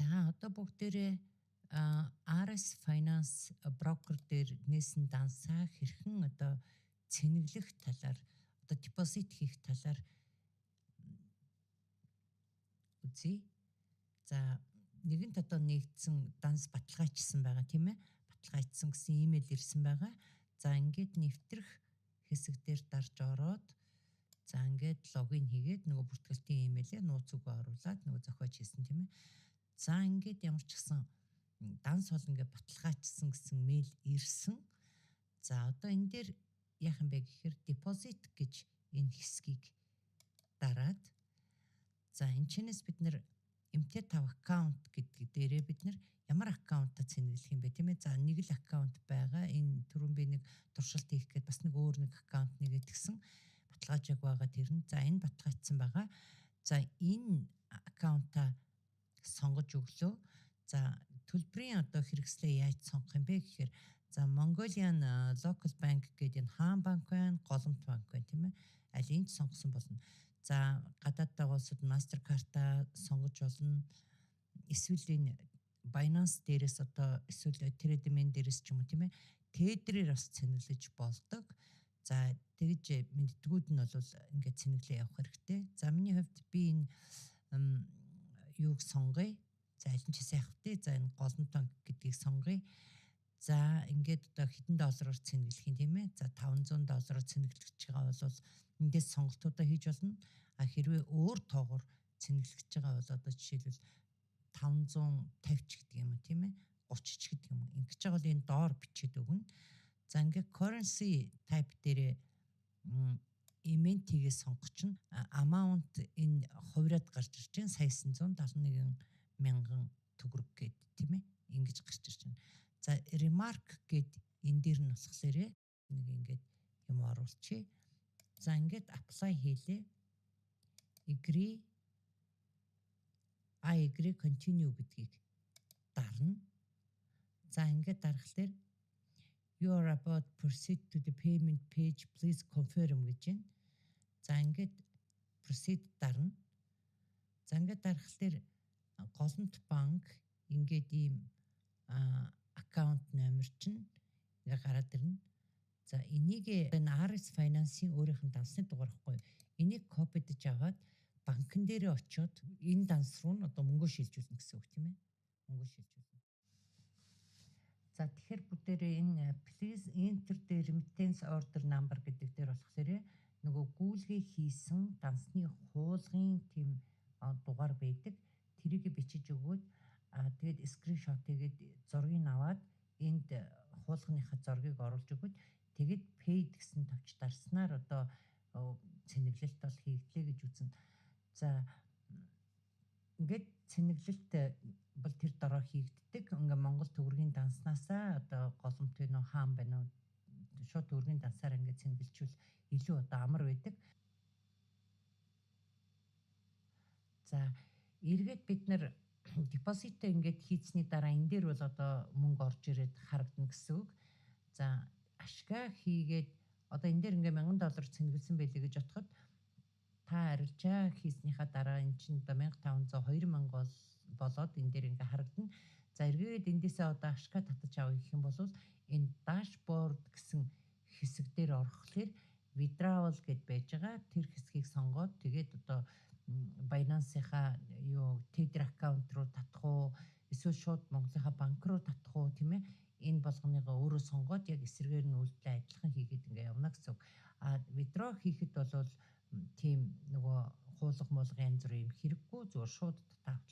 За, одоо бүгдээрээ Ares Finance брокер дээр нээсэн дансаа хэрхэн одоо цэнэглэх талаар, одоо депозит хийх талаар үзье. За, нэгэнт одоо нэгдсэн данс баталгаажсан байгаа, тийм ээ. Баталгаажсан гэсэн имэйл ирсэн байгаа. За, ингээд нэвтрэх хэсэг дээр дарж ороод, за, ингээд login хийгээд, нөгөө бүртгэлтийн имэйлээ нууц үгээ оруулаад нөгөө зохиож хийсэн, тийм ээ. За, ингээд ямар ч гэсэн данс бол ингээд баталгаажсан гэсэн мэйл ирсэн. За, одоо энэ дээр яах юм бэ гэхээр deposit гэж энэ хэсгийг дараад, за, энэ чинээс бид нэр MT5 account гэдэг дээрээ бид нэр ямар аккаунтаа цэнэглэх юм бэ, тийм ээ. За, нэг л аккаунт байгаа. Энэ түрүүн би нэг туршилт хийх гээд бас нэг өөр нэг аккаунт нэгээд гисэн баталгаажааг байгаа тэр нь. За, энэ баталгаажсан байгаа. За, энэ аккаунтаа сонгож өглөө. За, төлбөрийн одоо хэрэгслээ яаж сонгох юм бэ гэхээр, за, Mongolian Local Bank гэдэг энэ Хаан банк байна, Голомт банк байна, тийм ээ. Аль энд сонгосон болно. За, гадаад байгаа улсад Mastercard-а сонгож болно. Эсвэл энэ Binance дээрээс одоо эсвэл Trademan дээрээс ч юм уу, тийм ээ. Tether-ээр бас цэнэглэж болдог. За, тэгж мэддгүүд нь бол ингээд цэнэглээ явах хэрэгтэй. За, миний хувьд би энэ юуг сонгоё. За, аль нь ч сайх вэ? За, энэ Голомт банк гэдгийг сонгоё. За, ингээд одоо хэдэн доллараар цэнэглэх юм, тийм ээ. За, 500 доллараар цэнэглэж байгаа бол эндээс сонголтуудаа хийж болно. А хэрвээ өөр тоогоор цэнэглэж байгаа бол одоо жишээлбэл 550 ч гэдэг юм уу, тийм ээ. 30 ч гэдэг юм уу. Ингэж байгаа бол энэ доор бичээд өгнө. За, ингээд currency type дээрээ MNT-гээ сонгоч нь amount энэ хувираад гарч ирж байна. Сая 971 мянган төгрөг гээд, тийм ээ, ингэж гарч ирж байна. За, remark гээд энэ дээр нь болохоор нэг ингээд юм оруулчихъя. За, ингээд apply хийлээ. Agree, I agree, continue гэдгийг дарна. За, ингээд дарахлаар "You are about proceed to the payment page, please confirm" гэж байна. За, ингээд proceed дарна. За, ингээд дарахлаар Голомт банк ингээд ийм аккаунт номер чинь ингээ гараад ирнэ. За, энийг энэ Ares Finance-ийн өөрийнх нь дансны дугаар ихгүй. Энийг copy-дож аваад банкн дээрээ очиод энэ данс руу нь одоо мөнгө шилжүүлнэ гэсэн үг, тийм ээ. Мөнгө шилжүүлнэ. За, тэгэхээр бүгдээрээ энэ "Please enter the remittance order number" гэдэг дээр болохоор нөгөө гүйлгээ хийсэн дансны хуулгын тийм дугаар байдаг. Тэрийг бичиж өгөөд, тэгээд screenshot хийгээд зургийг аваад энд хуулганыхаа зургийг оруулж өгөөд, тэгээд paid гэсэн товч дарснаар одоо цэнэглэлт бол хийгдлээ гэж үзнэ. За, ингээд цэнэглэлт бол тэр дороо хийгддэг. Ингээ Монгол төгрөгийн данснаасаа одоо Голомт байна уу, Хаан байна уу, шууд төгрөгийн дансаар ингээд цэнэглэчихвэл илүү одоо амар байдаг. За, эргээд бид нар депозитоо ингээд хийцний дараа энэ дээр бол одоо мөнгө орж ирээд харагдана гэсэн үг. За, ашгаа хийгээд одоо энэ дээр ингээ 1000 доллар цэнэглэсэн байлээ гэж бодоход, та арилжаа хийснийхаа дараа эн чинь одоо 1500, 2000 бол болоод энэ дээр ингээ харагдана. За, эргээд эндээсээ одоо ашгаа татаж авах гэх юм бол энэ dashboard гэсэн хэсэг дээр орохлоор withdrawal гэд байж байгаа. Тэр хэсгийг сонгоод тэгээд одоо Binance-ийнхаа юу Tether аккаунт руу татах уу, эсвэл шууд Монголынхаа банк руу татах уу, тийм ээ, энэ болгоныгоо өөрөө сонгоод яг эсрэгээр нь үйлдэлээ адилхан хийгээд ингээ явна гэсэн үг. А withdraw хийхэд бол тийм нөгөө хуулга муулга янз бүрийн юм хэрэггүй, зүгээр шууд татаад.